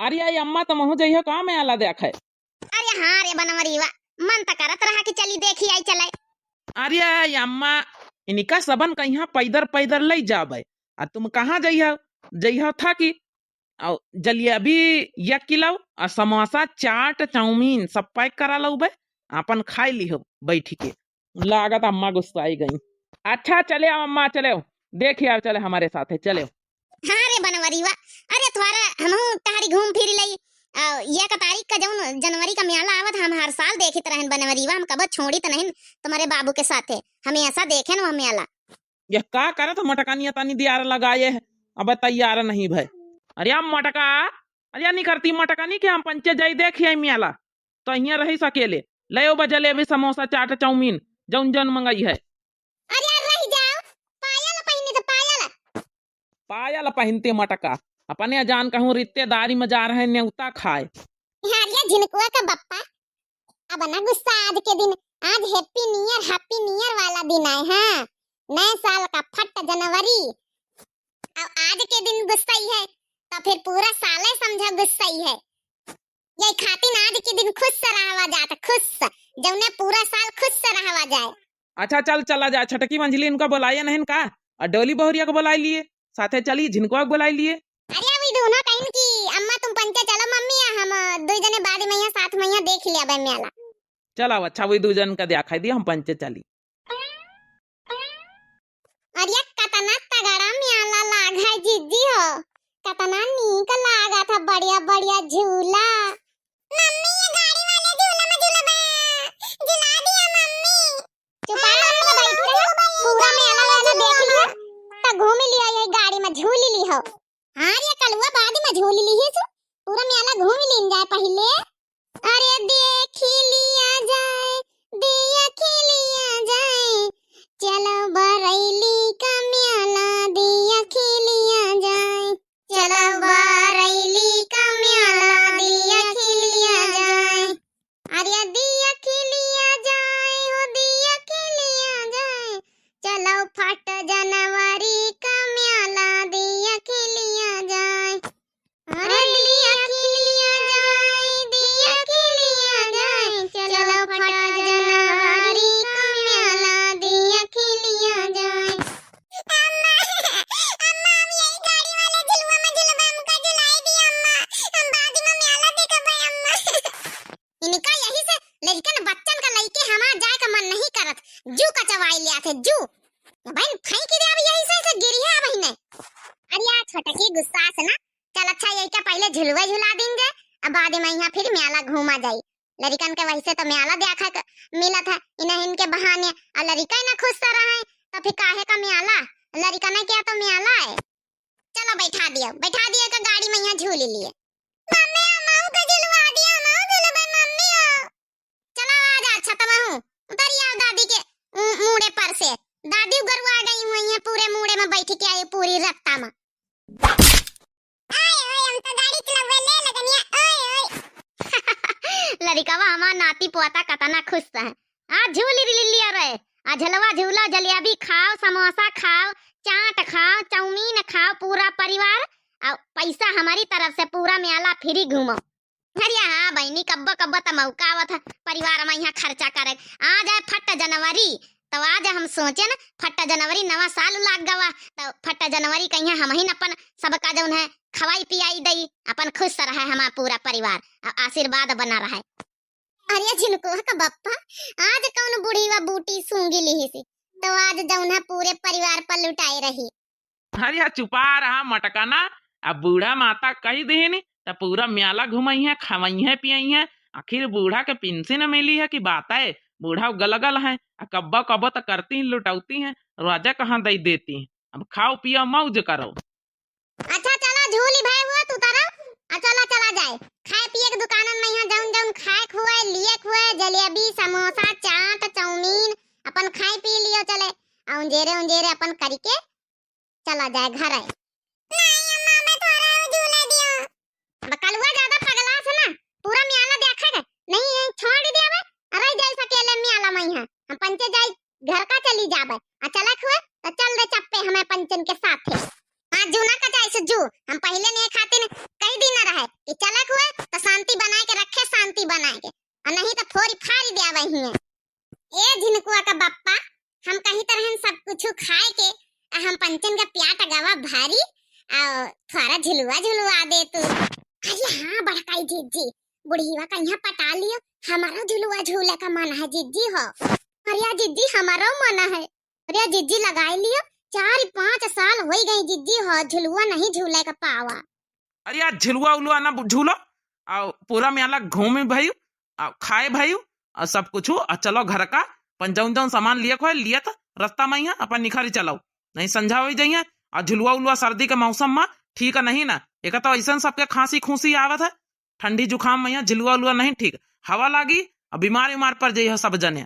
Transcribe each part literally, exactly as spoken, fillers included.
अरे अम्मा, तुमहू जइहो का मेला देखे? अरे हाँ रे बनवरीवा, मन त करत रहा कि चली देखी आई चले। अरे अम्मा, इनका सबन कहिया पैदर पैदर लइ जाबे, आ तुम कहाँ जइहो? जइहो था कि अउ जलेबी एक किलो, आ समोसा, चाट, चाउमीन सब पैक करा लउबे, आपन खाइ लिहो बैठ के। लागत अम्मा गुस्साइ गई। अच्छा चले आओ अम्मा, चले आओ, देखि आओ, चले हमरे साथे, चले आओ। हाँ रे बनवरीवा, अरे थोड़ा हमहू टहरी घूम फिर लई। अ, एक तारीख का जउन जनवरी का मेला आवत, हम हर साल देखित रहन बनवरीवा, हम कबो छोड़ित नहीं तुम्हरे बाबू के साथे, हमेसा देखेन वह मेला। यह का करत मोटकनिया, तनी दियार लगाए है, अब तैयार नहीं भए। अरे अब मोटका, अरे नहीं करती मोटकनी कि हम पंचे जाई देखि आई मेला, तो हियाँ रही सकेले, ले आओ बा जलेबी, समोसा, चाट, चाउमीन, जउन जउन मंगई है। अरे यार, रह जाओ, पायल पहिने तो पायल। पायल पहिनते मटका, अपने जान कहूँ रिश्तेदारी में जा रहे नेवता खाए। अरे झिनकुआ का बप्पा, अब ना गुस्सा आज के दिन, आज Happy New Year, Happy New Year वाला दिन आए, हाँ, नए साल का फट जनवरी। अब आज के दिन गुस्सई है, तो फिर पूरा साले समझा गुस्सई है। यही खातिन आज के दिन खुश से रहवा जात, खुश, जउने पूरा साल खुश से रहवा जाए। अच्छा चल, चला जाए, छटकी मंझली इनका बुलाए नहीं का, और डोली बहुरिया को बुलाए लिए, साथे चली झिनकुआ को बुलाए लिए। अरे अभी दोनों कहिन कि अम्मा तुम पंचे चलो मम्मी, या हम दुई जने बाद में यहाँ साथ में यहाँ देख लिया बे मेला। चलाओ, अच्छा वही दू जन का दिखाई दिया, हम पंचे चली। अरे कतना तगड़ा मेला लाग है जिज्जी हो, कतना नीक लागत है, बढ़िया बढ़िया झूला। मम्मी ये गाड़ी वाले झूला में झूलबे, झुला दिया मम्मी। चुपा रहो, मम्मी बैठ रहो, पूरा मेला वेला देख लिया, तो घूम लिया ये गाड़ी में झूल ली हो। हाँ रे कलुआ बाद में झूल ली है, पूरा मेला घूम लीन जाए पहले। अरे देखि लिया जाए, देखि लिया जाए, चलो बरैली का मेला देखि लिया जाए, चलो बरैली का मेला देखि लिया जाए। अरे देखि लिया जाए, हो देखि लिया जाए, चलो फट जनवरी का मेला देखि लिया जाए। अरे देखि लिया जाए, देखि लिया जाए, चलो फट जनवरी का मेला देखि लिया जाए। अम्मा, अम्मा, हम यही गाड़ी वाले झुलुआ में झुलबे, हमका झुलाई दी अम्मा, हम बाद में मेला देखबे अम्मा। इनका यही से लड़कन बच्चन का लइके हमार जाए का मन नहीं करत, जू कचवाई लिया थे, जू। बहन फेंक दे अब यही से, से गिरी है अब ही नहीं। अरे यार छोटकी गुस्सा से ना, चल अच्छा यही का पहले झुलुआ झुला दीन जाए, अब बाद में यहाँ फिर मेला घूमा जाई। लड़िकन के वैसे तो मेला देखा के मिलत है, इन्हें इनके बहाने, और लड़िका ही ना खुश से रहे, तो फिर काहे का मेला, लड़िकन के तो मेला है। चलो बैठा दिया, बैठा दिया का गाड़ी में यहाँ झूल लिए। मम्मी, हमहू के झुलवा दिया, हमहू झुलबे मम्मी हो। चला आ जा, अच्छा तब हूँ उतर आओ दादी के ऊ-, मूड़े पर से। दादी गरुआ गई हुई है, पूरे मूड़े में बैठ के आई पूरी रत्ता में। आए ओए, हम तो गाड़ी चलावे ले लगनिया, ओए ओए। लड़िकवा हमार नाती पोता कतना खुश है। आ झूली ली लिया रे, आ झलवा झूला, जलेबी खाओ, समोसा खाओ, चाट खाओ, चाउमीन खाओ, पूरा परिवार, आ पैसा हमारी तरफ से पूरा मेला फ्री घूमो। अरे हाँ बहिनी, कब्बो कब्बो त मौका आवत है परिवार में यहाँ खर्चा करे। आज है फट जनवरी, तो आज हम सोचे न फट जनवरी नवा साल लाग गवा, तो फट जनवरी कहिया हम ही न अपन सबका जौन है खवाई पियाई दई, अपन खुश रहे हमार पूरा परिवार, आ आशीर्वाद बना रहे। अरे झिनकुआ का बप्पा, आज कौन बूढ़ी वा बूटी सूंघी लिहिसी, तो आज जौन है पूरे परिवार पर लुटाए रही। अरे चुपा रहा मटकना, अब बूढ़ा माता कही दिहिनी, त पूरा म्याला घुमइहें, खवइहें, पियइहें। आखिर बूढ़ा के पेंशन मिली है कि बात है, बूढ़ा गलगल है, आ कब्बो कब्बो त करती हैं, लुटौती हैं, रोजा कहाँ दई देती हैं। अब खाओ पियो मौज करो। अच्छा चला झूली भाई हुआ तू तरफ, आ चला चला जाए खाए पिए के दुकानन में, यहाँ जौन जौन खाए खुए, लिए खुए, जलेबी, समोसा, चाट, चाउमीन, अपन खाए पी लियो चले, आ उंजेरे उंजेरे अपन करिके चला जाए घर आए। नहीं अम्मा, मैं थोड़ा और झूले दियो। अब कलुआ ज्यादा पगला से ना, पूरा म्याला देखा के नहीं, यहीं छोड़ दिया बे, रह जाए अकेले म्याला में यहाँ, हम पंचे जाई घर का चली जाबे, आ चला खुए तो चल दे चप्पे हमें पंचन के साथे। हाँ जू ना कचाई से जू, हम पहले नहीं खातिन कह दिन रहे कि चलक हुए तो शांति बनाए के रखे, शांति बनाए के, और नहीं तो फोरी फारी दे वही है। ए झिनकुआ का बप्पा, हम कही तरहन सब कुछ खाए के, आ हम पंचन का प्याट गवा भारी, आ थोड़ा झुलुआ झुलुआ दे तू। अरे हाँ बड़काई जिज्जी, बुढ़ीवा का यहाँ पटा लियो, हमारो झुलुआ झूले का मन है जिज्जी हो। अरे जिज्जी हमारो मन है। अरे जिज्जी लगाई लियो, चार पाँच साल होई गई जिज्जी हो, झुलुआ नहीं झूले का पावा। अरे यार झुलुआ उलुआ ना झूलो, आ पूरा म्याला घूमे भई, आ खाए भई, आ सब कुछ, आ चलो घर का, अपन जौन जौन सामान लिए खोए लियत रस्ता में यहाँ अपन निखरी चलो, नहीं संझा होई जाइए। आ झुलुआ उलुआ सर्दी के मौसम में ठीक नहीं ना, एक तो ऐसन सबके खांसी खूंसी आवत है, ठंडी जुकाम में यहाँ झुलुआ उलुआ नहीं ठीक, हवा लागी और बीमार उमार पड़ जाइए सब जने।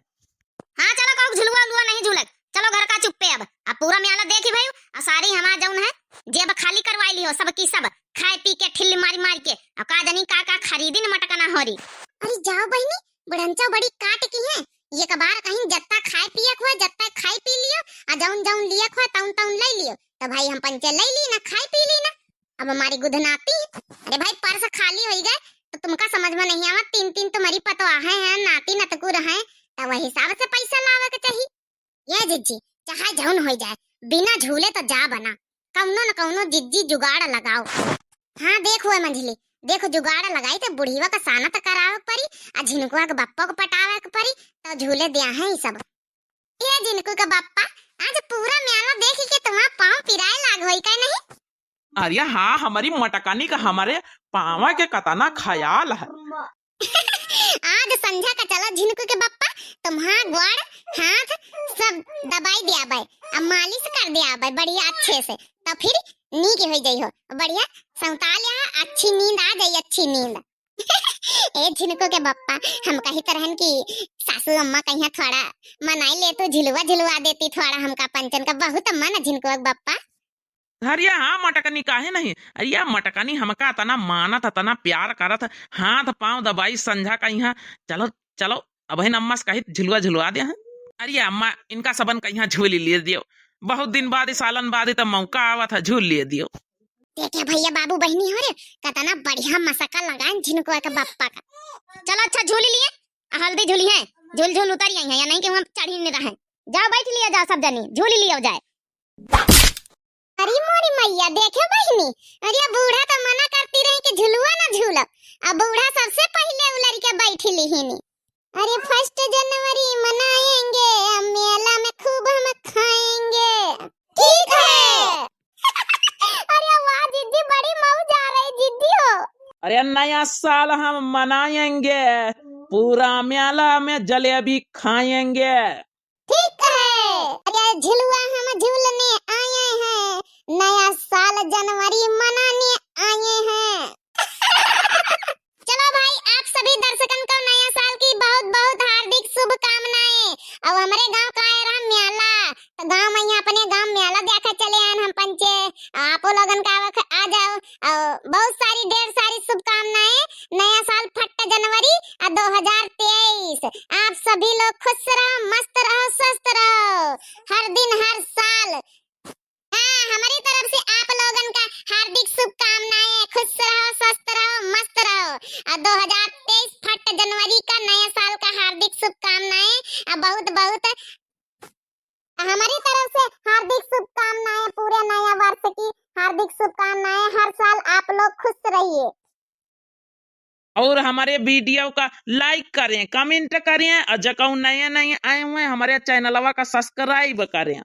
हाँ चलो कहूँ झुलुआ उलुआ नहीं झूलक, चलो घर का चुप्पे अब। अब पूरा म्याला देखी भई, आ सारी हमार जौन है जेब खाली करवाई लियो, सब की सब खाए पी के ठिल्ली मारी मारी के, और का जानी का का खरीदी न मटकना होरी। अरे जाओ बहिनी, बुढ़नचो बड़ी काट की है, एक बार कहीं जत्ता खाए पिए को है, जत्ता खाए पी लियो, आ जौन जौन लिए को है तौन तौन ले लियो। तो भाई हम पंचे ले ली ना, खाए पी ली ना, अब हमारी गुदनाती। अरे भाई पर्स खाली होई गए तो तुमका समझ में नहीं आवा, तीन तीन तुम्हारी पतवाहें हैं, नाती नतकुर हैं, तो वही हिसाब से पैसा लावे के चाहिए। ये जिज्जी, चाहे जौन होई जाए, बिना झूले तो जा बना, कौनो न कौनो जिज्जी जुगाड़ लगाओ। हाँ देखो ए मंझली, देखो जुगाड़ लगाई तो बुढ़ीवा का सानत करावे के परी, आ झिनकुआ के बप्पा को पटावे के परी, तो झूले दिया है ई सब। ए झिनकू के बप्पा, आज पूरा म्याला देखी के तुम्हार पाँव पिराए लाग होई का नहीं? अरे हाँ, हमारी मटकनी का हमारे पाँव के कतना ख्याल है। आज संझा का चलो झिनकू के बप्पा, तुम्हार ग्वाड़ हाथ सब दबाई दिया बाय, अब मालिश कर दिया बाय बढ़िया अच्छे से, तो फिर नीक हो जाई हो, बढ़िया सौताल यहाँ अच्छी नींद आ जाई, अच्छी नींद। ए झिनकू के बप्पा, हम कही तरहन कि सासू अम्मा कहिया थोड़ा मनाई ले तो झुलुआ झुलुआ देती थोड़ा, हमका पंचन का बहुत मन झिनकुआ के बप्पा। अरे हाँ मटकनी काहे नहीं, अरे मटकनी हमका इतना मानत इतना प्यार करत, हाथ पाँव दबाई संझा कहिया, चलो चलो अब है अम्मा से कही झुलुआ झुलुआ दे हैं। अरे अम्मा इनका सबन कहिया झूली लिए दियो, बहुत दिन बाद सालन बाद तो मौका आवत है झूल लिए दियो। देखे भैया बाबू बहिनी हो रे, कतना बढ़िया मसका लगाएन झिनकुआ के बप्पा का। चलो अच्छा झूली लिए, आ हल्दी झूली है, झूल झूल उतरी आई है, या नहीं कि हम चढ़ी नहीं रहे। जाओ बैठ लिया जाओ सब जनी, झूली लिया जाए। अरे मोरी मैया, देखे बहिनी, अरे बूढ़ा तो मना करती रही कि झुलुआ ना झूलो, अब बूढ़ा सबसे पहले उलर के बैठी लिहिनी। अरे फर्स्ट जनवरी मनाएंगे, अब मेला में खूब हम खाएंगे। ठीक है। अरे वाह जिज्जी, बड़ी मौज आ रही जिज्जी हो। अरे नया साल हम मनाएंगे, पूरा मेला में जलेबी खाएंगे। ठीक है। अरे झुलुआ हम झूलने आए हैं, नया साल जनवरी मनाने आए हैं। चलो भाई, आप सभी दर्शकन को नया साल की बहुत बहुत हार्दिक शुभकामनाएं। और हमरे गांव का आए रहा म्याला, तो गांव में यहाँ अपने गांव म्याला देखा चले आन हम पंचे, आपो लोगन का आवक आ जाओ। और बहुत सारी ढेर सारी शुभकामनाएं, नया साल फट्ट जनवरी आ दो हजार तेईस। आप सभी लोग खुश रहो, मस्त रहो, स्वस्थ रहो, हर दिन हर साल। हाँ, हमारी तरफ से आप लोगन का हार्दिक शुभकामनाएं। खुश रहो, स्वस्थ रहो, मस्त रहो। और दो हजार तेईस फट जनवरी का नया साल का हार्दिक शुभकामनाएं। और बहुत बहुत हमारी तरफ से हार्दिक शुभकामनाएं, पूरे नया वर्ष की हार्दिक शुभकामनाएं। हर साल आप लोग खुश रहिए। और हमारे वीडियो का लाइक करें, कमेंट करें, और जकऊ नए नए आए हुए हमारे चैनलवा का सब्सक्राइब करें।